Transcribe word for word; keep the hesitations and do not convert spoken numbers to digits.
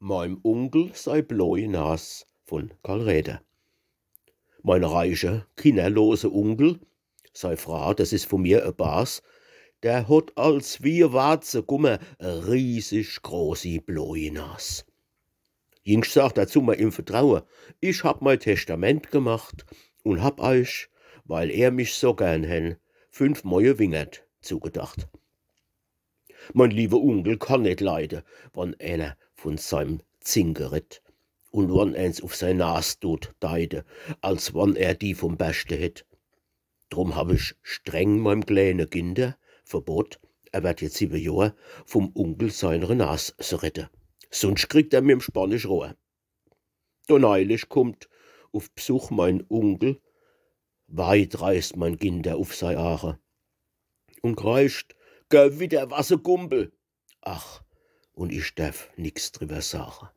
Meim Unkel sei bloi Nas vun Karl Räder. Mein reiche, kinnerlose Unkel, sei Fra, des is vun mir e Bas, der hot als wie e Warzegummer e riesig großi bloi Nas. Jingsch sagt er zu mer im Vertraue: „Ich hab mei Testament gemacht un hab eich, weil er mich so gern hen, fünf moie Wingert zugedacht.“ Mein liewe Unkel kann net leide, wann eener vun seim Zinke redt un wann eens uf sei Nas dut deide, als wann er die vum Berschte hätt. Drum hab ich streng meim kleene Ginder verbot, er werd jetzt siwwe Johr, vum Unkel seinere Nas se redde. Sunsch kriegt er mim Spanisch Rohr. Do neilich kummt uf Bsuch mein Unkel, weit reißt mein Ginder uf sei Aache un kreischt: „Gewidder, was e Gumpel!“ Ach, un ich derf nix driwwer sage.